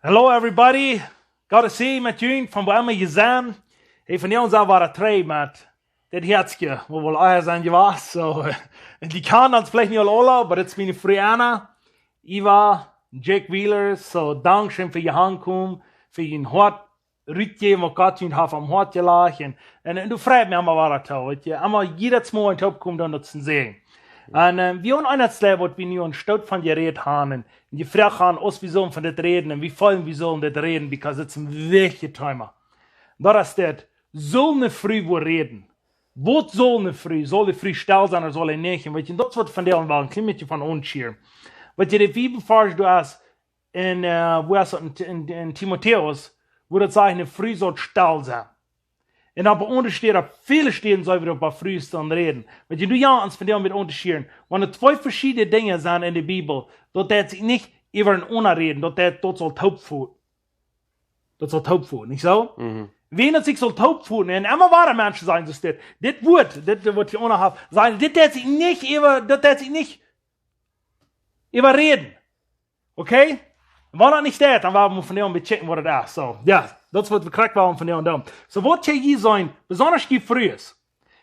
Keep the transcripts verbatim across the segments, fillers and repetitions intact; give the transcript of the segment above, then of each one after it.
Hello everybody. Good to see you, met junt von wua emma jie sent. Hey, vondoag sent wie wada trigj met dit Heatzkje, wua wie aul sennen jewast. So, un jie kjanen ons veleicht nich aul aula, but it's been Friana, Eva, Jake Wheeler. So, dankscheen fa jun Hankomen, fa jun Hoat rutjäwen, waut Gott junt haft aum Hoat jelajcht. Un, un, un daut freit mie emma wada too, weetst, emma jiedet Mol en toopkomen, dan daut to seenen. Un, äh, wie haben een Deel, waut wie nu aul stoot von jerät haben, un, un jefroagt haben, aus wie sellen von dit räden, un woo väl wie sellen dit räden, because it's een wichtjet Thema. Daut es dit, saul ne Fru woll räden? Waut saul ne Fru? Saul de Fru stell sennen ooda saul see nich? Un weetst, un daut woat vondoag woll een kjlien bät von ons hia. Weetst, de Bibelvers, du hast en, äh, wua es daut, en, en, en Timotäus, wua daut sajcht, ne Fru saul stell sennen. Un opp aundre Städen, opp väle Städen sell wie opp Frues dan räden. Weetst, du, jo, ons vondoag met ünjascheeden. Wan twee veschiedne Dinja sent en de Bibel, daut deit sikj nich äwa eent aundasch räden, daut deit, daut saul toopfooten. Daut saul toopfooten, nich soo? Mhm. Wan daut sikj saul toopfooten, un emma wada Menschen sajen, soo dit, dit Wuat, dit, dit waut hia uk noch haft, sajen, dit deit sikj nich äwa, daut deit sikj nich äwa räden. Okay? Un wan daut nich deit, dan woa wie vondoag checken, waut daut es. So, jo, daut es waut wie krakjt wellen vondoag doonen. So, waut jie hia sent, besonda jie Frues,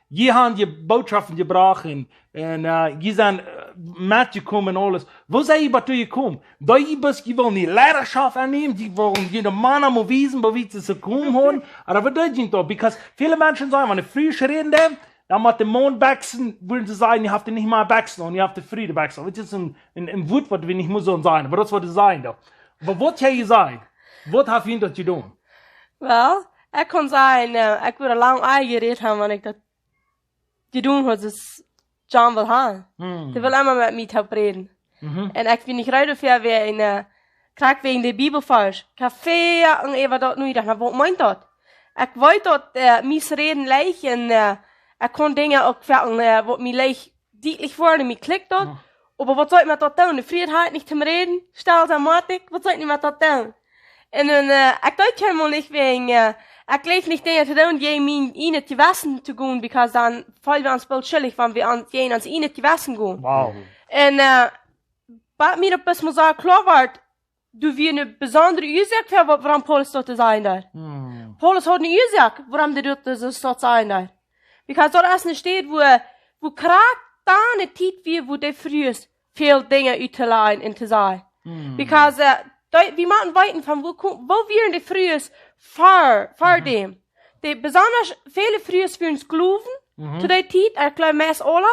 jie haben june Botschaften jebrocht un, un, äh, jie sent, äh, metjekomen un aules. Woo sent jie doatoo jekomen? Daut jie bloos, jie wellen dee Leidaschoft aunnämen, jie wellen june Mana wiesen, woo wiet see jekomen sent. Oba waut deit jie doa? Because väle Menschen sajen, wan de Frues räden, dan, dan mott de Maun bekjsen, wudden see sajen, jie haben nich mea bekjsen un jie haben de Fru bekjsen. Daut es een, een, een Wuat, waut wie nich motten sajen, oba daut es waut see sajen doa. Oba waut jie sajen, waut haft junt daut jedonen? Well, ekj kaun sajen, äh, ekj wia lang aul jerät haben, wan ekj daut jedonen haud, daut John wull haben. Hm. Dee wull emma met mie toop räden. Mhm. Un ekj wia nich reed doafäa, wia een, äh, krakjt wäajen de Bibelvers. Ekj hab väl Joa äwa daut nojedocht, na, waut meent daut? Ekj weet daut, äh, mie es räden leicht un, äh, ekj kaun Dinja uk sajen, äh, waut mie leicht dietlich woaren, mie klikjt daut. Jo. Oba waut saul ekj met daut doonen? De Fru haft nich toom räden, stell sennen mott ekj, waut saul ekj nu met daut doonen? Un dan, äh, ekj deed kjeenmol nich wäajen, äh, ekj leef nich Dinja to doonen, dee mien ieejnet Jewessen to gonen, because dan feelen wie ons boolt schuldich, wan wie aun, dee aun ons ieejnet Jewessen gonen. Wow. Mhm. Un, äh, waut mie opp eemol soo kloa wort, doa wia eene besondre Uasoak fa waut, wuarom Paulus daut sajen deed. Hm. Paulus haud eene Uasoak, wuarom hee daut, daut, daut sajen deed. Because daut es eene Städ, wua, wua krakjt dan de Tiet wia, wua de Frues väl Dinja uttolajen un to sajen. Hm. Because, äh, dee, wie motten weeten von wua kom-, wua wieren de Frues ver, ver Mhm. däm. De besonda väle Frues wieren Sklowen, Mhm. to dee Tiet, ekj jleew meist aule.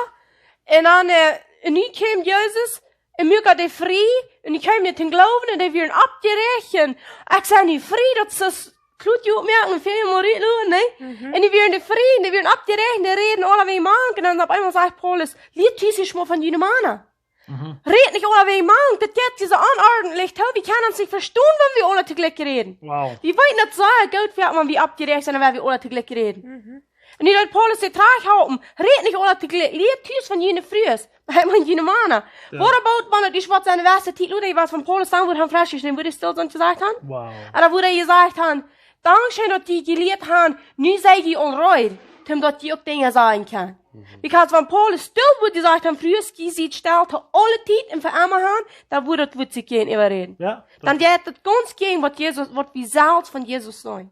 Un dan, äh, un nu kjeem Jesus, un muak dee frie, un dee kjeemen toom Gloowen, un dee wieren oppjeräacht, un ekj sie nu frie, daut es daut Kjleet oppmoaken, un väl mea Morit, nä? Mhm. Un dee wieren frie, un dee wieren oppjeräacht, dee räden aule wäajen mank, un dan opp eemol sajcht Paulus, lieet tus mol von june Mana. Mhm. Rät nich aule wäajen mank, daut jeit soo onordentlich too, wie kjennen ons nich vestonen, wan wie aule toojlikj räden. Wow. Wie weeten daut sea goot, wan wie oppjeräacht sent, wan wie aule toojlikj räden. Mhm. Un nu deed Paulus dee trigjhoolen, rät nich aule toojlikj, lieet tus von june Frues, von june Mana. Jo. What about, wan et es waut sennen weste Tiet, Lüda, waut von Paulus dan wudd han fresch, dan wudd hee stell sennen jesajcht han? Wow. Ooda wudd hee jesajcht han, dankscheen daut jie jelieet han, nu sie jie aul reed, om daut jie uk Dinja sajen kjennen. Mhm. Because wan Paulus stell wudd jesajcht han, Frues, jie siet stell to aule Tiet un fa emma han, dan wudd daut, wudd sikj jäajen äwaräden. Jo, dan daut jeit daut gaunz jäajen waut Jesus, waut wie selfst von Jesus sajen.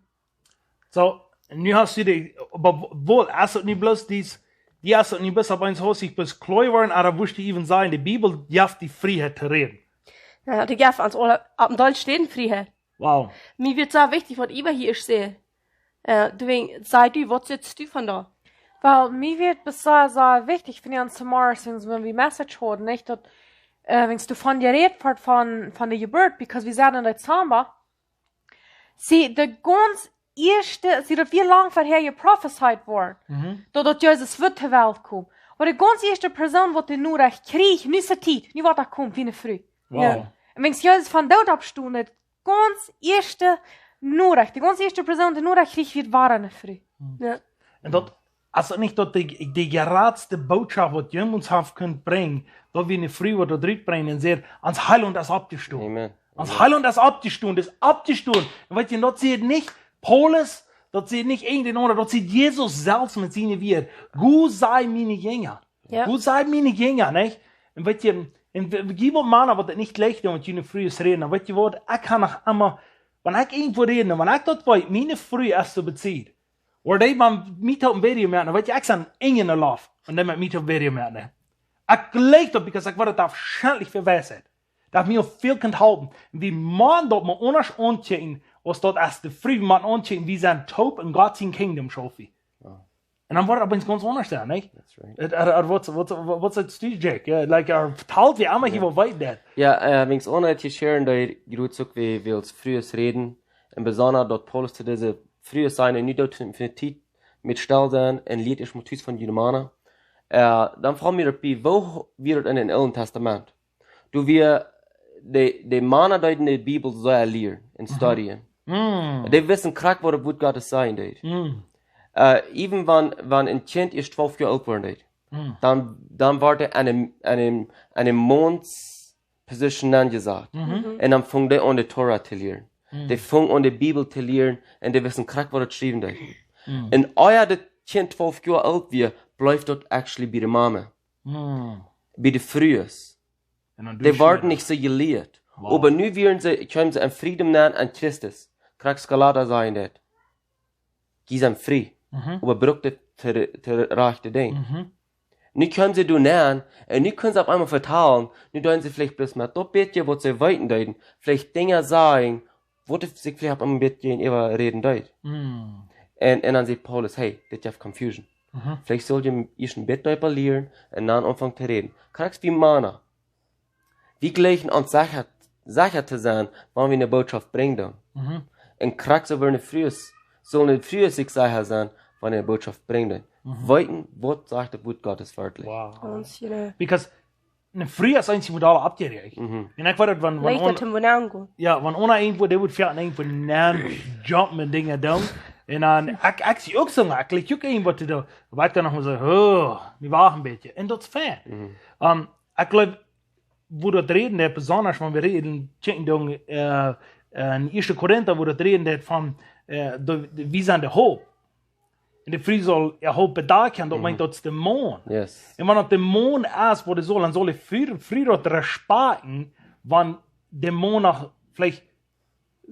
So, nu hast du dee, oba wo, es daut nu bloos dies, dee es daut nu bloos opp eemol, hast du bloos kloa worden, ooda wurscht du even sajen, de Bibel jeft die Frieheit to räden? Jo, dee jeft ons aule opp een Deel Städen Frieheit. Wow. Mie wort sea wichtich, waut Eva hia säd. Äh, du, wan, saj du, waut sajchst du von doa? Well, mie wort besonda sea wichtich, von dän Morjes, wan wie Message hauden, nich, daut, äh, wan du von jerät wort von, von de Jeburt, because wie saten en Dezamba, see, de gaunz ieeschte, see, daut wia lang verhäa jeprofezeit worden, Mhm. daut, daut Jesus wudd to Welt komen. Oba de gaunz ieeschte Persoon, waut de Norecht kjrieech, nu es de Tiet, nu woat hee komen, wia ne Fru. Wow. Jo. Un wan Jesus von doot oppstunt, de gaunz ieeschte Norecht, de gaunz ieeschte Persoon, de Norecht kjrieech, wia ne Fru. Mhm. Jo. Un daut, es daut nich daut de, de jratste Bootschoft, waut jemaunt haft kunt brinjen, daut wia ne Fru, waut daut rutbrinjt un sajcht, ons Heilaunt es oppjestonen. Amen. Ons Heilaunt es oppjestonen, es oppjestonen. Un weetst du, daut sajcht nich Paulus, daut sajcht nich irjent een aundra, daut sajcht Jesus selfst met siene Wieed. Go saj miene Jinja. Jo. Go saj miene Jinja, nich? Un weetst du, Un wie, wie woaren Mana, waut daut nich leicht doonen, met june Frues räden. Un weet jie waut, ekj kaun noch emma, wan ekj irjentwoo räd, wan ekj daut weet, miene Fru es soo beziet. Ooda dee, wan mie toop een Video moaken, dan weet jie, ekj sie een Enj enne Loft. Un dan met mie toop een Video moaken. Ekj jleich daut, because ekj woa daut wahrscheinlich veweisen. Daut mie väl kaun halpen. Wie motten daut mau aundasch aunkjikjen, aus daut es de Fru, wie motten aunkjikjen, wie sent toop en Gott sien Kingdom, schaufen. Un dan woat daut opp eemol gaunz aundasch sennen, nich? That's right. Waut, waut, waut, waut sajchst du, Jack? Ja, like, vetalt wie emma hia, waut weet daut? Ja, äh, wäajen ons aundasch hia sharen, daut jie jrod uk, wie, wie aus Frues räden. Un besonda daut Paulus to dise Frues säd, un nu daut fa de Tiet met stell sennen, un lieet ieescht mau tus von june Mana. Äh, dan froag ekj mie, woo wia daut en daut Oole Tastament? Doa wia de, de Mana deeden de Bibel sea lieren un studien. Dee wisten krakjt, waut daut Wuat Gottes sajen deed. Äh, even wan, wan een Kjint ieescht twalf Joa oolt woaren deed, dan, dan woat hee aun een, aun een, aun een Mauns Position aunjesat. Un dan fung dee aun de Tora to lieren. Dee fung aun de Bibel to lieren un dee wisten krakjt, waut daut schriewen deed. Un ea daut Kjint twalf Joa oolt wia, bleef daut actually bie de Mame. Bie de Frues. Dee worden nich soo jelieet. Wow. Oba nu wieren see, kjeemen see en Fräd nenn aun Christus. Krakjt Galata sajen daut. Dee sent frie. Oba brukt daut to, to rajchte Dinj. Nu kjeemen see doa nenn, un nu kjeemen see opp eemol vetalen, nu doonen see veleicht bloos met daut bät, waut see weeten deeden, veleicht Dinja sajen, waut sikj veleicht opp een bät äwa räden deed. Un, un dan sajcht Paulus, hey, dit jeft confusion. Veleicht sull jie ieescht een bät deepa lieren un dan aunfangen to räden. Krakjt wie Mana. Wie jleichen ons secha, secha to sennen, wan wie eene Botschaft brinjen doonen. Un krakjt soo woaren de Frues, sullen de Frues sikj secha sennen, wan wie eene Botschaft brinjen doonen. Weeten, waut sajcht daut Wuat Gottes werkjlich. Wow. Gaunz, you know. Because eene Fru es eent, dee woat aul oppjerajcht. Un ekj weet daut, wan, wan, wan eena irjentwoo, dee woat fa irjentwoo nenn jumpen un Dinja doonen. Un dan, ekj, ekj sie uk soo, ekj jleich uk irjentwaut to doonen. Oba ekj dan noch mau soo, oh, wie wachten een bät. Un daut es fein. Ähm, ekj jleew, woo daut räden, daut besonda, wan wie räden, kjikjen dan, äh, äh, en Ieeschte Korinta, woo daut räden daut von, äh, de, de, wie sent de Haupt. Un de Fru saul äa Haupt bedakjen, daut meent, daut es de Maun. Yes. Un wan daut de Maun es, waut dee saul, dan saul de Fru, Fru daut respakjten, wan de Maun noch veleicht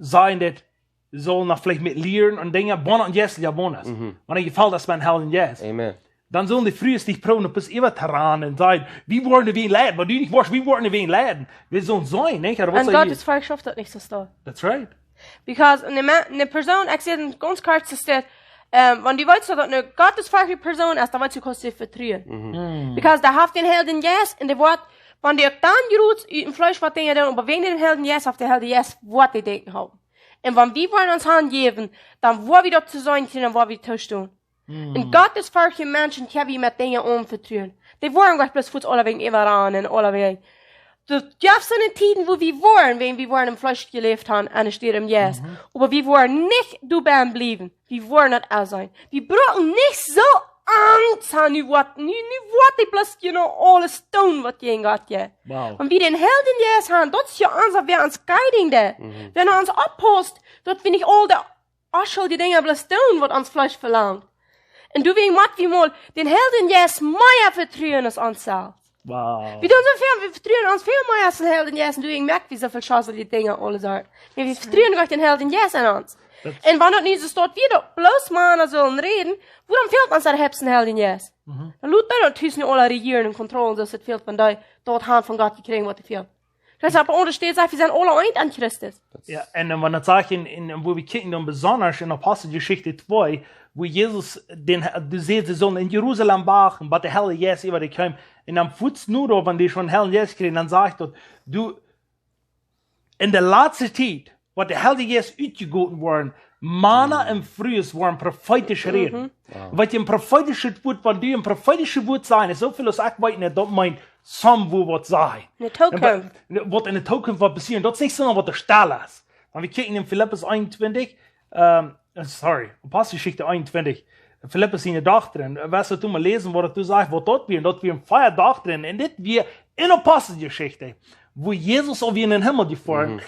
sajen daut, saul noch veleicht met lieren un Dinja, bona un jesel, jo, bona. Wan hee jefelt, daut es bie een Heiljen Jeist. Amen. Dan sullen de Frues nich proowen, opp ons äwa to ranen un sajen, wie woaren doawäajen lieden, wan du nich woascht, wie woaren doawäajen lieden. Wie sellen sennen, nich? Oba waut Un see Gott es Volk schauft daut nich soo stoakj. That's right. Because eene Me-, eene Persoon, ekj saj een gaunz kortet Stekj, ähm, wan du weetst, daut daut eene gottesfurchtje Persoon es, dan weetst du, kaust du vetrueen. Because dee haft dän Heiljen Jeist un dee woat, wan dee uk dan jrod ut däm Fleesch waut Dinja doonen, oba wäajen däm Heiljen Jeist haft de Heilje Jeist waut dee denkjen haben. Un wan wie woaren ons hanjäwen, dan woa wie daut to seenen kjrieen, dan woa wie toostonen. Un gottesfurchtje Menschen kjenn wie met Dinja aunvetruen. Dee woaren nich bloos fuaz aulawäajen äwaranen un aulawäajen. Daut jeft soone Tieden, wua wie woaren, wäajen wie woaren em Fleesch jeläft haben un nich em Jeist. Oba wie woaren nich doabie bliewen. Wie woaren daut aul seenen. Wie brucken nich soo Angst haben, nu woat, nu, nu woat dee bloos, you know, aules doonen, waut jäajen Gott jeit. Wow. Wan wie dän Heiljen Jeist haben, daut es jo ons, wäa ons guiding deit. Wäa ons oppaust, daut wie nich aul de onschuldje Dinja bloos doonen, waut ons Fleesch velangt. Un doawäajen mott wie mol dän Heiljen Jeist mea vetruen aus ons selfst. Wow. Wie doonen soo väl, wie vetruen ons väl mea aus dän Heiljen Jeist. Un doawäajen moak wie soo väl schauselje Dinja aule Tiet. Oba wie vetruen nich dän Heiljen Jeist aun ons. Un wan daut nu soo steit, wie daut bloos Mana sullen räden, wuarom fält ons daut Heiljen Jeist? Dan lot dee daut tus nu aula rejieren un kontrollen, soo aus daut fält, wan dee daut haben von Gott jekjräajen, waut fält. Daut es opp eene aundre Städ, sajcht, wie sent aule eent aun Christus. Jo, un, äh, wan daut sajcht en, en, wua wie kjikjen dan besonda en Aposteljeschicht twee, wua Jesus dän, dee säd, see sullen en Jerusalem wachten, bat de Heilje Jeist äwa dee kjeem. Un dan fuaz no doa, wan dee schon Heiljen Jeist kjrieejen, dan sajcht daut, du, en de latste Tiet, woat de Heilje Jeist utjegoten woaren, Mana un Frues woaren profeetisch räden. Wow. Waut een profeetischet Wuat, wan du een profeetischet Wuat sajchst, es soo väl aus ekj weet nich, daut meent, some woa waut sajen. En de Tookunft. Un wa-, waut en de Tookunft woat passieren, daut es nich soo, waut doa stell es. Wan wie kjikjen en Filippus eenuntwintich, ähm, äh, sorry, Aposteljeschicht eenuntwintich, Filippus siene Dochta, un wan wie doa mol läsen, waut daut doa sajcht, waut daut wia, un daut wieren vea Dochta, un dit wia en Aposteljeschicht, wua Jesus aul wia en dän Himmel jefoaren.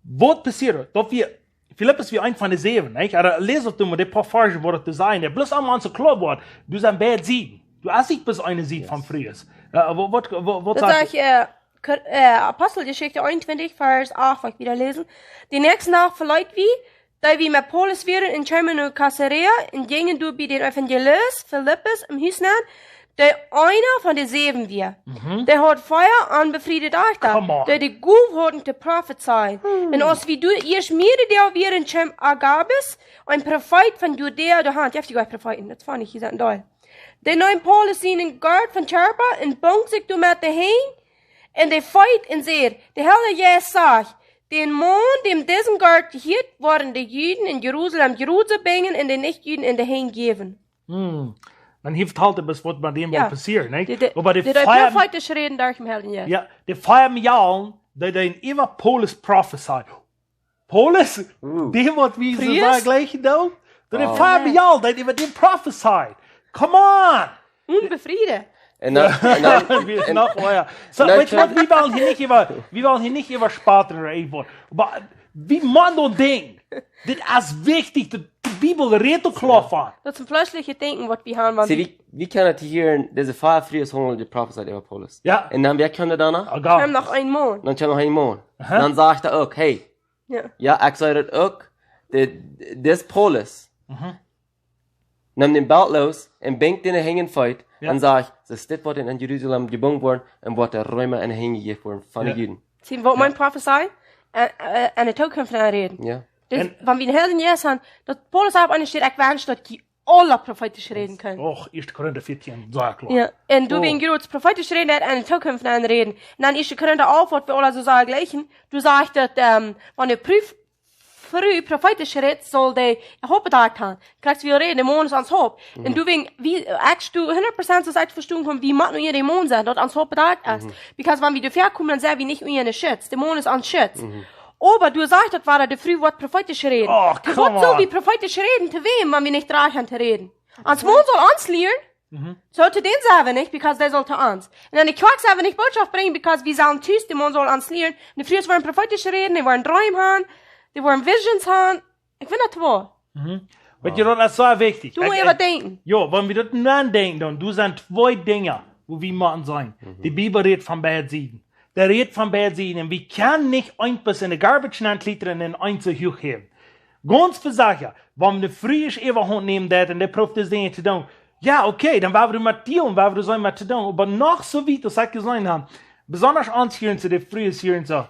Waut passieet? Daut wia Filippus wia eent von de säwen, nich? Oba läs daut mol, dee poa Varsch, wua daut sajcht. Dee bloos aum Aunfank kloa woat, doa sent beid Sieden. Doa es nich bloos eene Sied von Frues. Äh, waut, waut, waut, waut Daut sajcht sajcht, äh, Kor- äh, Aposteljeschicht eenuntwintich, Varsch acht, woa ekj wieda läsen. Dän näakjsten Dach veleet wie, daut wie met Paulus wieren, un kjeemen no Caesarea un jinjen doa bie dän Evangelist Filippus em Hus nenn, dee eena von de säwen wia. Dee haud vea onbefriede Dajchta, dee de Gow hauden to profezeien. Un aus wie doa ieescht mearere Doag wieren, kjeem Agabus, een Profeet von Judäa, doahan, jeft je goa Profeeten, daut funk ekj hia een Deel. Dee neem Paulus sienen Gort vom Kjarpa un bunk sikj doamet de Henj un de Feet un säd: De Harr Jesus sajcht: Dän Maun, däm disen Gort jehieet, woaren de Juden en Jerusalem Jrod binjen un de Nichjuden en de Henj jäwen. Hmm. Dan hee vetalt bloos waut met däm Jo. Woat passieren, nä? De, de, Oba de de, de Feier, profeetisch räden derch dän Heiljen Jeist. Jo, de Feier Mejalen, dee, dee äwa Paulus profezeien. Paulus, Uh. dee waut wie soo Prius? Sajen jlikj, doa? Dee Wow. Feier Jo. Mejalen, dee äwa däm profezeien. Come on! Onbefriede. Un dan, un dan, Wie un, noch, oh jo. So, un dan weetst du waut, kjemt wie wellen hia nich äwa, wie wellen hia nich äwa spotten ooda irjent waut. Oba wie motten daut denkjen. Dit es wichtich, de Bibel rät uk kloa von. Daut es een fleeschlichet Denkjen, waut wie haben, wan See, wie wie, wie kjennen hia en dise Feier Frius hungel de Profeet äwa Paulus? Jo. Un dan, wäa kjeem doa noch? Agabus. Kjeem noch een Maun. Dan kjeem noch een Maun. Aha. Dan sajcht hee uk: Hey, Jo. jo, ekj saj daut uk, de, dis Paulus, Mhm. nemt dän Belt loos un binjt dän Henj un Feet Jo. un sajcht: Soo es dit waut en Jerusalem jebungen woat un waut de Reema en de Henj jejäft woaren von de Jo. Juden. See, waut Jo. mien Profeet sajcht, äh, äh, en de Tookunft aunräden. Jo. Dus, Un wan wie een Heiljen Jeist haben, daut Paulus opp eene Städ, ekj wensch, daut jie aule profeetisch räden kjennen. Och, ieeschte Korinta vieetieen, saj ekj kloa. Jo, un doa Oh. wäa jrod profeetisch räden, daut en de Tookunft aunräden. Un dan ieeschte Korinta alf, waut wie aule soo sajen jlikjen, doa sajcht daut, ähm, wan de Prof-, Fru profeetisch rät, saul dee Haupt bedakjt haben. Krakjt soo aus wie räden, de Maun es ons Haupt. Un Mhm. doa wäa, wie, äh, ekj sto hundat Prozent, soo aus ekj vestonen kaun, wie motten nu hia de Maun sennen, daut ons Haupt bedakjt es. Mhm. Because wan wie doa väakomen, dan sent wie nich unja de Schutz. De Maun es ons Schutz. Mhm. Oba doa sajcht daut, wan de Fru woat profeetisch räden. Oh, Dee come woat soo on. Wie profeetisch räden, to wäm, wan wie nich drajcht haben to räden? Ons Maun saul ons lieren, Mhm. soo to dän sent wie nich, because dee saul to ons. Un en de Kjoakj sent wie nich Bootschoft brinjen, because wie sent tus, de Maun saul ons lieren. Un de Frues woaren profeetisch räden, dee woaren Dreem haben, dee woaren Visions haben. Ekj finj daut woa. Mhm. Weetst du, daut es soo wichtich. Doa Ekj, mott wie ekj, äwadenkjen. Jo, wan wie doa nodenkjen, dan, doa sent twee Dinja, wua wie motten sennen. Mhm. De Bibel rät von beid Sieden. Dee rät von beid Sieden. Un wie kjennen nich eent bat en de garbage nenn kjlietren un eent soo huach häwen. Gaunz fa secha, wan de Fru es äwahaunt nämen deit un dee proowt dise Dinja to doonen. Jo, okay, dan woa wie doa met dealen, woa wie doa sennen met to doonen. Oba noch soo wiet aus ekj jeseenen hab, besonda ons hia en soo, de Frues hia en soo,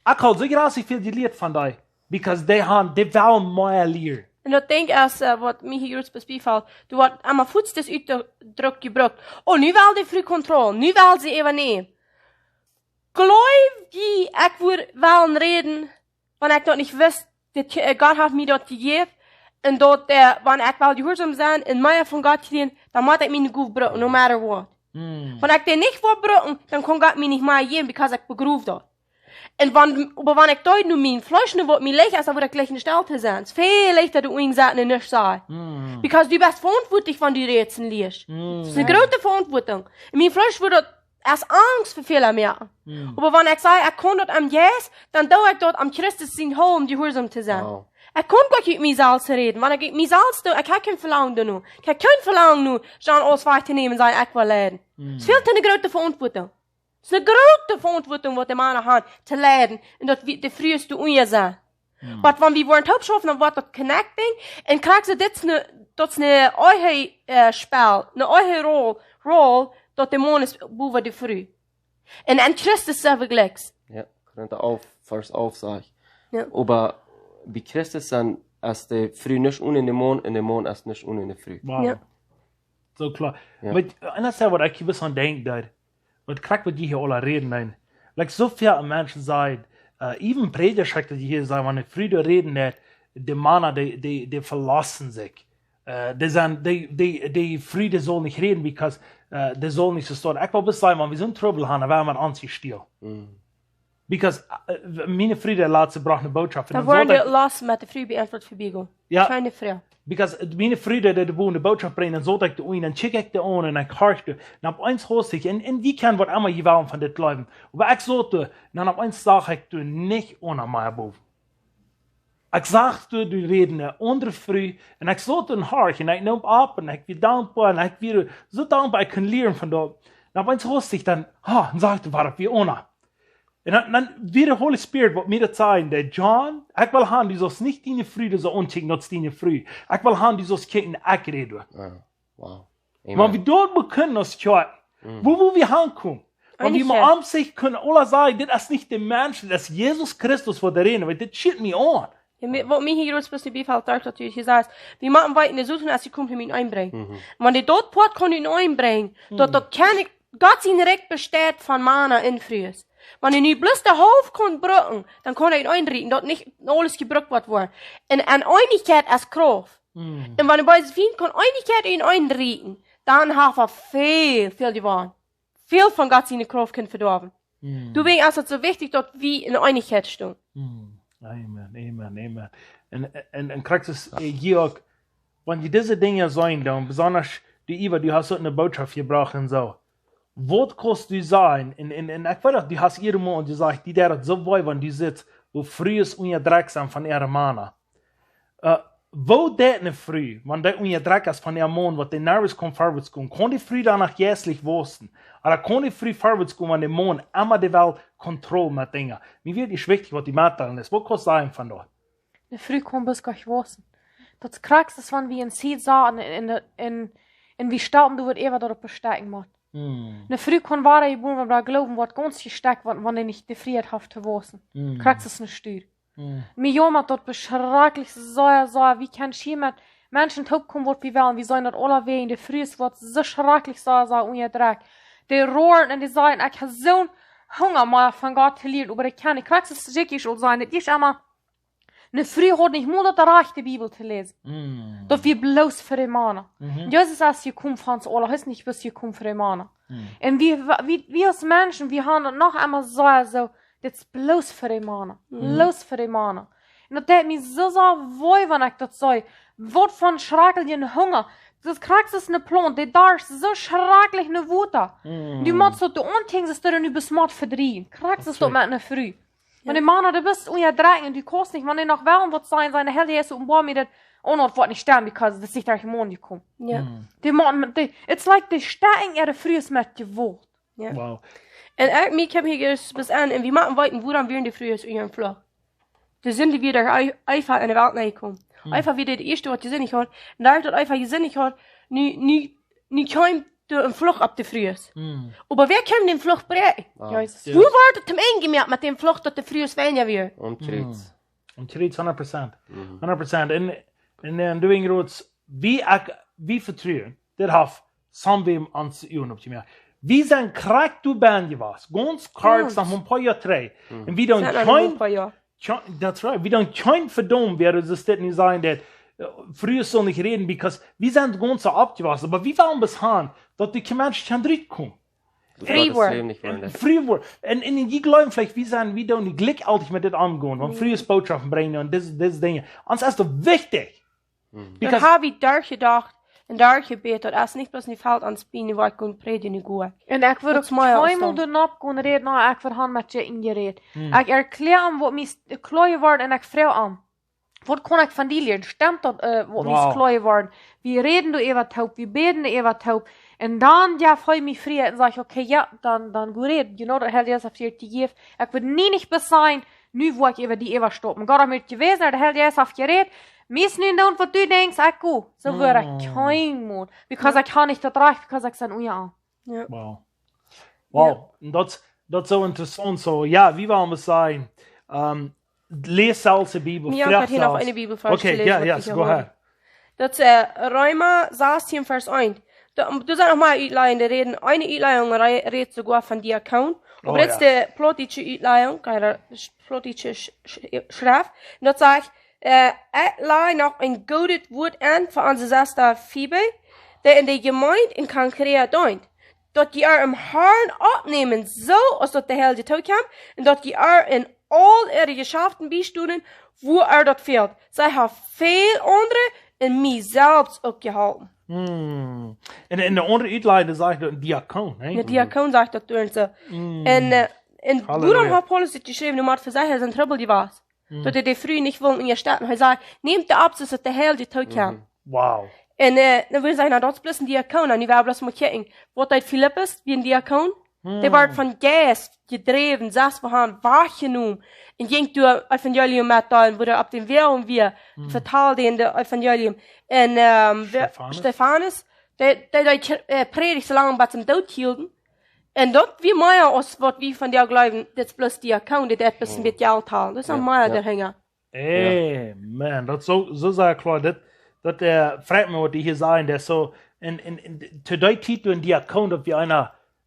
ekj hab soo jreslich väl jelieet von dee. Because dee haben, dee wellen mea lieren. Un daut Dinkj es, äh, waut mie hia jrod bie felt, doa woat emma fuaz dis Utdruck jebrukt: Oh, nu well de Fru Kontroll, nu well see äwanämen. Jleew jie, ekj wudd wellen räden, wan ekj daut nich wist, daut, äh, Gott haft mie daut jejäft, un daut, äh, wan ekj well jehuarsom sennen un mea von Gott kjrieen, dan mott ekj miene Gow brucken, no matter what. Hm. Wan ekj dee nich woa brucken, dan kaun Gott mie nich mea jäwen, because ekj begroow daut. Un wan, oba wan ekj deed no mien Fleesch, no waut mie leicht es, dan wudd ekj jlikj enne Stell to sennen. Es väl leichta, doa unjen to sitten un nuscht sajen. Hm. Because du best veauntwuatlich, wan du rätst un lieescht. Hm. Daut es eene Jo. Groote Veauntwuatunk. Un mien Fleesch wudd daut aus Angst fa Fäla moaken. Hm. Oba wan ekj saj, ekj kaun daut aum Jeist, dan doo ekj daut aum Christus sien Hoat, om jehuarsom to sennen. Wow. Ekj kaun goanich ut mie selfst räden. Wan ekj ut mie selfst doo, ekj hab kjeen Velangen doano. Ekj hab kjeen Velangen no, Jan Aus wajch to nämen un sajen, ekj well leiden. Hm. Es väl to eene groote Veauntwuatunk. Es eene groote Veauntwuatunk, waut de Mana haben, to leiden. Un daut wie, de Frues doa unja sent. Hm. Oba wan wie woaren toop schaufen, dan woat daut connecting. Un krakjt soo, dit es eene, daut es eene Ehe, äh, Spell, eene Ehe Roll, Roll, daut de Maun es bowa de Fru. Un en Christus sent wie jlikj. Jo, Korinta alf, Varsch alf sajcht. Jo. Oba bie Christus sent, es de Fru nich onen dän Maun un de Maun es nich onen de Fru. Wow. Jo. Soo kloa. Jo. Oba, äh, un daut es waut ekj hia aundenkj, daut, waut krakjt waut jie hia aula räden, nä? Like, soo väl Menschen sajen, äh, even Prädja, daut jie hia sajen, wan de Fru räden deit, de Mana, dee, dee, dee veloten sikj. Äh, dee sent, dee, dee, de Fru, dee saul nich räden, because, äh, dee saul nich soo stonen. Ekj well bloos sajen, wan wie soon Trubbel haben, dan woa wie met ons hia stell. Hm. Because, äh, miene Fru, dee latste brocht eene Botschaft. Dan woaren wie los met de Fru beauntwuat fa Bibel. Jo. Kjeene Fru. Because, äh, miene Fru, dee, dee wia de Botschaft brinjen, dan saut ekj doa unjen, dan kjikj ekj doa aun un ekj horcht doa. Un opp eemol haud ekj, un, un jie kjennen waut emma jie wellen von dit jleewen. Oba ekj saut doa, un dan opp eemol sach ekj doa nich aun mea bowen. Ekj sach doa, dee räden eene aundre Fru, un ekj saut doa un horcht, un ekj neem opp, un ekj wia dankboa, un ekj wia soo dankboa, ekj kunn lieren von doa. Un opp eemol haud ekj dan, ha, un sach ekj, wia daut Anna. Un dan, dan wia de Holy Spirit waut mie daut säd, dee: "John, ekj well han, du saust nich diene Fru soo aunkjikjen aus diene Fru. Ekj well han, du saust kjikjen, ekj räd doa." Ja. Wow. Wan wie doa bekunden aus Kjoakj, wua, wua wie hankomen. Wan wie Eenigkeit. Mau aun sikj kjennen aula sajen, dit es nich de Mensch, dit es Jesus Christus waut doa räden, wiels dit schieet mie aun. Jo, mie, waut mie hia jrods best bie felt, daut du hia sajchst, wie motten weeten, de Soton es jekomen, mie eenbrinjen. Un wan dee daut Poat kaun eenbrinjen, daut, daut kaun ekj, Gott sien Rikj besteit von Mana un Frues. Wan hee nu bloos de Halft kaun brucken, dan kaun hee eenrieten, daut nich aules jebrukt woat woaren. Un, un Eenichkjeit es Krauft. Un wan de beese Fient kaun Eenichkjeit eenrieten, dan haft hee väl, väl jewonnen. Väl von Gott siene Krauft kaun vedoawen. Doawäajen es et soo wichtich, daut wie en Eenichkjeit stonen. Amen, amen, amen. Un, un, un Christus, äh, hia uk, wan jie dise Dinja seenen, dan besonda du, Eva, du hast uk eene Botschaft jebrocht un soo. Waut kaust du sajen? Un, un, un ekj weet daut, du hast ieescht mol jesajcht, die deit daut soo wee, wan du sitst, woo Frues unjadrekjt sent von äare Mana. Äh, woo deit eene Fru, wan dee unjadrekjt es von äa Maun, waut dee nuscht kaun verwoats gonen? Kaun dee Fru dan noch jeistlich wausen? Ooda kaun dee Fru verwoats gonen, wan de Maun emma dee well Kontroll met Dinja? Mie wia daut wichtich, waut du metdeelen deist. Waut kaust du sajen von doa? Eene Fru kaun bloos goot wausen. Daut Kjrakjt es, wan wie en Sied saten un, un, un, un wie stalden doa waut äwa daut opp bestekjen mott. Eene Fru kaun wada jebuaren woaren, oba jleewen, woat gaunz jestekjt, wan, wan dee nich de Frieheit haft to wausen. Kjrakjt es eene Stua. Mie jaumat daut schrakjlich sea, sea. Wie kjennen hia met Menschen toopkomen, waut wie wellen. Wie seenen daut aulawäajen. De Frues woaren soo schrakjlich sea, sea unjadrekjt. Dee roaren un dee sajen: "Ekj hab soon Hunga mea von Gott to lieren, oba ekj kaun nich." Kjrakjt es sikj aul sennen, daut es emma, eene Fru haft nich mol daut Rajcht, de Bibel to läsen. Daut wia bloos fa de Mana. Un Jesus es jekomen fa ons aula, hee es nich bloos jekomen fa de Mana. Un wie, wie, wie aus Menschen, wie haben daut noch emma soo, soo, dit es bloos fa de Mana. Bloos fa de Mana. Un daut deit mie soo, soo wee, wan ekj daut see. Waut fa schrakjlichen Hunga. Daut Kjrakjt es eene Plaunt, dee darscht soo schrakjlich no Wota. Du motst daut, du auntinkst, daut du nu best mott vedrieejen. Kjrakjt es daut met eene Fru. Wan de Mana, du best unjadrekjt un du kaust nich, wan dee noch wellen waut sajen, sajen, de Herr Jesus, openboa mie daut, oh, daut woat nich stemmen, because daut es nich derch de Maun jekomen. Jo. Dee Mana, dee, it's like dee stekjen äare Frues met Jewault. Jo. Wow. Un ekj, mie kjemt hia jrods bat aun, un wie motten weeten, wuarom wieren de Frues unja dän Fluch. De Sind wia derch Ei-, Eva en de Welt nenjekomen. Eva wia de ieeschte, waut jesindicht haud. Un doaderch daut Eva jesindicht haud, nu, nu, nu kjeem de, een Fluch opp de Frues. Oba wäa kaun dän Fluch bräakjen? Wow. Jesus. Jo. Woo wort et tom Enj jemoakt met dän Fluch, daut de Frues weinja wieren? Aum Kjriez. Aum Kjriez, hundat Prozent. Hundat Prozent. Un, un, un doawäajen, jrods, wie ekj, wie vetruen, dit haft somebody ons Uagen oppjemoakt. Wie sent krakjt doa bennen jewast, gaunz kort, Gaunz. Noch een poa Joa trigj. Un wie dan Sent noch kjeenen, een poa Joa. kjeen, that's right, wie dan kjeen Vedaumen wieren, daut dit nich sajen, daut, äh, Frues sellen nich räden, because wie sent gaunz soo oppjewossen, oba wie wellen bloos han, daut de Menschen kjennen rutkomen. Free Gottes word. Leben nicht wollen. Free word. Un, un jie jleewen veleicht, wie sent, wie doonen nich jlikj aultiet met dit omgonen, wan Frues Botschoften brinjen un dise, dise Dinja. Ons es daut wichtich. Daut Because hab ekj derchjedocht un derchjebät, daut es nich bloos en de Welt aun spielen, wua ekj kunn prädjen, nu go ekj. Un ekj wudd Daut uk is mei kjeenmol Austausch. doa nopp gonen räden, no, ekj wudd han met je enjeräd. Ekj erkjläa am waut mie s-, kloa worden un ekj froag am: "Waut kaun ekj von die lieren? Stemt daut, äh, waut mie Wow. kloa worden?" Wie räden doa äwa toop, wie bäden doa äwa toop. Un dan, jo, feel mie frie un saj: "Okay, jo, dan, dan go räd." You know, daut Herr Jesus haft die jejäft. Ekj wudd nie nich bloos sajen, nu woa ekj äwa die äwastoppen. Gott haft mie jewäsen, daut Herr Jesus haft jerät. Mie es nu doa waut du denkjst, ekj go. Soo wudd ekj kjeenmol. Because ekj hab nich daut Rajcht, because ekj sie unja. Wow. Wow. Un daut, daut es soo interessaunt. Soo, jo, wie wellen waut sajen? Ähm, läs selfst de Bibel. Jo, ekj Froag haud hia noch selfst. eene Bibelvers Okay, jeläst, jo, waut jo, ekj go hab. Ahead. Daut es, äh, Reema sastieen Varsch eent. Doa, doa sent noch mea Utläajungen, dee räden. Eene Utläajung re-, rät soogoa von Diakon. Oh, Oba dit es jo. de plautdietsche Utläajung, kjeene sch-, plautdietsche sch-, sch-, Schreft. Un daut sajcht, äh, ekj laj noch een goodet Wuat aun fa onse Sesta Phoebe, dee en de Jemeent en Kenkrea deent, daut jie äa em Herrn oppnämen, soo aus daut de Heilje tookjemt, un daut jie äa en aul äare Jeschaften biestonen, wua äa daut fält. See haft väl aundre un mie selfst uk jeholpen. Hmm. Un, un de aundre Utläajung sajcht een Diakon, nä? De Diakon sajcht daut doa soo. Un, äh, un Halleluja. Wuarom haft Paulus dit jeschräwen, nu mott fa sikj, hee es en Trubbel jewast. Daut hee de Fru nich wull unjastetten. Hee säd: "Nämt dee opp, soo aus daut de Heilje tookjemt." Wow. Un, äh, dan wudden see sajen: "Na, daut es bloos een Diakon." Un nu woa wie bloos mol kjikjen. Waut deed Filippus, wia een Diakon? Dee wort von Jeist jedräwen, sest wua han wajchjenomen. Un jinkj doa Evangelium metdeelen, wua hee opp dän Wajch wia, vetald an daut Evangelium. Un ähm, wäa- Stefanus. Stefanus, dee, dee, dee äh, prädicht soo lang bat see am doot hilden. Un daut wia mea aus waut wie von dee jleewen, dit es bloos Diakon, dit es bloos een bät Jelt halen. Daut es noch mea doahinja. Amen. Daut es soo, soo sea kloa. Daut, daut äh, freit mie, waut dee hia sajen. Daut es soo, en, en, en, to dee Tiet, wua een Diakon, daut wia eena,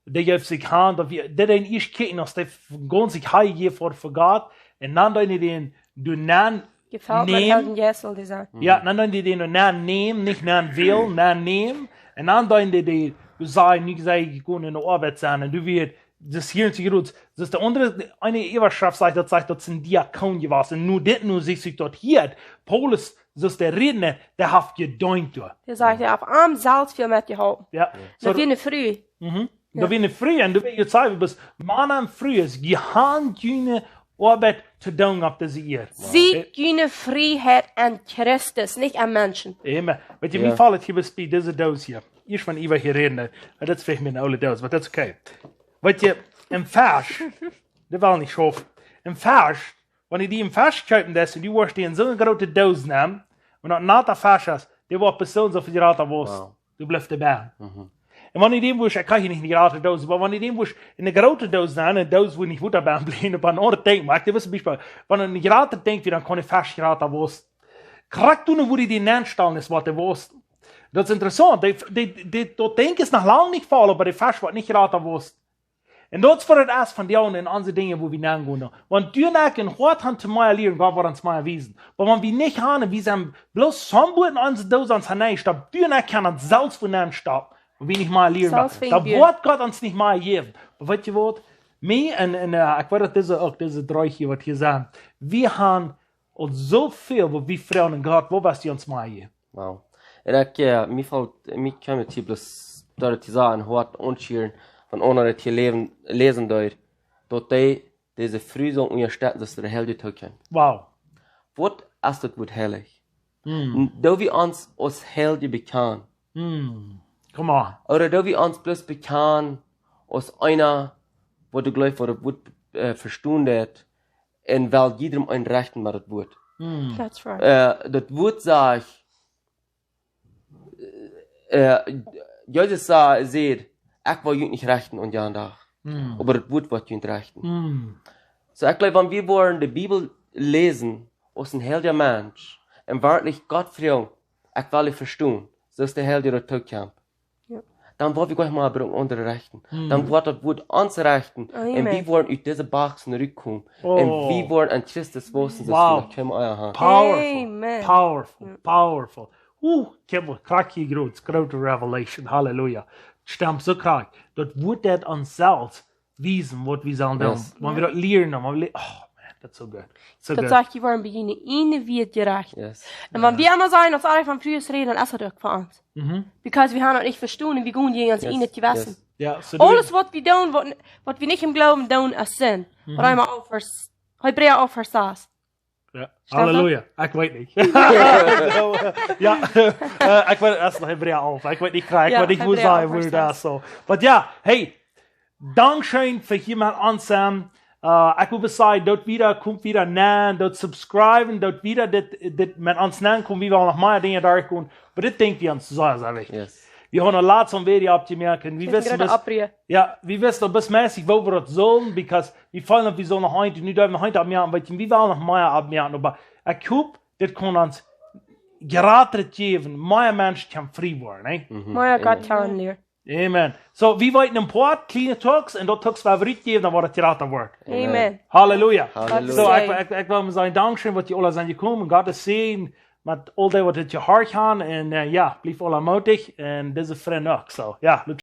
dee jeef sikj han, daut wia, dee deed ieescht kjikjen, aus dee gaunz sikj hanjäft fa, fa Gott. Un dan deed hee dän, dän Nomen Jefelt met nämen. Helden Jessel, dee säd. Jo, dan deed hee dän Nomen nämen, nich Nomen wälen, Nomen nämen. Un dan deed hee dän, dee säd, nu sie ekj jekomen en de Oabeit sennen. Un du wieescht, daut hia nich soo groot. Daut de aundre, eene Äwaschreft sajcht, daut sajcht, daut es een Diakon jewast. Un nu dit, nu sitt ekj daut hia. Paulus, daut es de Rädna, dee haft jedeent doa. Dee sajcht, jo, opp am selfst väl metjeholpen. Jo. Daut wia eene Fru. Mhm. Jo. Daut wia eene Fru, un du weetst, wie sajen, wie bloos Mana un Frues, jie han june Oabeit to doonen opp dise Ieed. Sieekj june Frieheit en Christus, nich en Menschen. Amen. Weetst du, Jo. mie felt hia bie dise Doos hia. Ieescht von Eva hia räden, daut es veleicht eene oole Doos, oba daut es okay. Weetst du, em Varsch, dee well nich schaufen. Em Varsch, wan du dän em Varsch kjeepen deist un du woascht dän en soone groote Doos nämen, un daut nata Varsch es, dee woat bloos soo väl jrata woaren. Wow. Du blifst doabie. Mhm. Un wan du dän woascht, ekj kaun hia nich ne jrata Doos, oba wan du dän woascht en ne groote Doos nämen, ne Doos, wua nich Wota bie bliewen, oba een aundret Dinkj, oba ekj weet een Biespel, wan du ne jrata Dinkj wia, dan kaun de Varsch jrata woaren. Krakjt doa, wua du dän nenstalen deist, woat dee woaren. Daut es interessaunt, dee, dee, dee, daut Dinkj es noch lang nich voll, oba de Varsch woat nich jrata woaren. Un daut es waut et es von dee aun en onse Dinja, wua wie nengonen. Wan du un ekj een Hoat han toom mea lieren, Gott woat ons mea wiesen. Oba wan wie nich han, un wie sent bloos soo en onse Doos ons nenstoppt, du un ekj kjennen ons selfst nenstoppen, wan wie nich mea lieren. Selfst wellen. Dan woat Gott ons nich mea jäwen. Oba weetst du waut? Mie un, un äh, ekj weet daut dise, uk dise dree hia, waut hia sent. Wie han aul soo väl, waut wie froagen Gott, waut woascht du ons mea jäwen? Wow. Un ekj, äh, mie felt, mie kjemt hia bloos daut to sajen, waut ons hia von aundre hia läsen, läsen deed, daut dee dise Fru saul unjastetten, daut see de Hel tookjemt. Wow. Waut es daut Wuat heilich? Mm. Doo wie ons aus Heilje bekjanen? Mm. Come on. Ooda doo wie ons bloos bekjanen aus eena, waut dee jleeft, waut daut Wuat äh, vestonen deed, un well jiedrem eenen rechten met daut Wuat. Mm. That's right. Äh, daut Wuat sajcht, äh, Jesus sa-, säd, ekj well junt nich rechten aun jan Dach. Mm. Oba daut Wuat woat junt rechten. Mm. Soo, ekj jleew, wan wie woaren de Bibel läsen aus een heilja Mensch un werkjlich Gott froagen, ekj well die vestonen, soo aus de Heilje daut tookjemt. Jo. Dan woa wie nich mea brucken aundre rechten. Mm. Dan woat daut Wuat ons rechten. Amen. Un wie woaren ut dise Boxen rutkomen. Oh. Un wie woaren en Christus wausen, soo aus wie noch kjeemen Ea han. Powerful. Amen. Powerful. Jo. Powerful. Uh, Kimmel, krakjt hia groot, groote Revelation. Halleluja. Stemmt soo krakjt. Daut Wuat daut ons selfst wiesen, waut wie sellen doonen. Yes. Wan wie daut lieren, dan, wan wie le-, oh man, that's so good. So good. Daut sajcht, dee woaren bie june ieejne Wieed jerecht. Yes. Un wan wie emma sajen, aus aule von Frues räden, dan es daut uk fa ons. Mhm. Because wie han daut nich vestonen un wie gonen jäajen ons ieejnet Jewessen. Yes. Jo, soo du Aules waut wie doonen, waut, waut wie nich em Gloowen doonen, es Sind. Mhm. Reema alf Varsch, Hebräa alf Varsch sas. Jo. Stemmt daut? Halleluja. Ekj weet nich. Jo, äh, ekj weet, daut es noch Hebräa alf. Ekj weet nich krakjt, ekj Jo, weet nich, woo Hebräa sajen alf Varsch sas. Wua daut es, soo. Oba jo, hey, dankscheen fa hia met ons sennen. Äh, ekj well sajen, doot wieda, komt wieda nenn, doot subscriben, doot wieda dit, dit met ons nenn komen, wie wellen noch mea Dinja derchgonen. Oba dit denkj wie ons sea, sea wichtich. Yes. Wie haben noch latst een Video oppjemoakt un wie Dit es een wisten groote bloos, Opruf. Jo, wie wisten daut bloos mässig, woo wie daut sullen, because wie feelen, daut wie sullen noch eent, nu doo wie noch eent oppmoaken, weetst du, wie wellen noch mea oppmoaken, oba ekj hop, dit kaun ons jratret jäwen, mea Menschen kjennen frie woaren, ne? Mhm. Mea Gott kjanen lieren. Amen. Soo, wie weeten een poa kjliene Talks un daut Talks woa wie rutjäwen, dan woat et jrata woaren. Amen. Halleluja. Halleluja. Soo, ekj, ekj, ekj well mau sajen, dankscheen, waut jie aula sent jekomen. Gott sie met aul dee, waut dit jehorcht han. Un äh, jo, bliewt aula mootich. Un dise Frind uk. Soo, jo, lot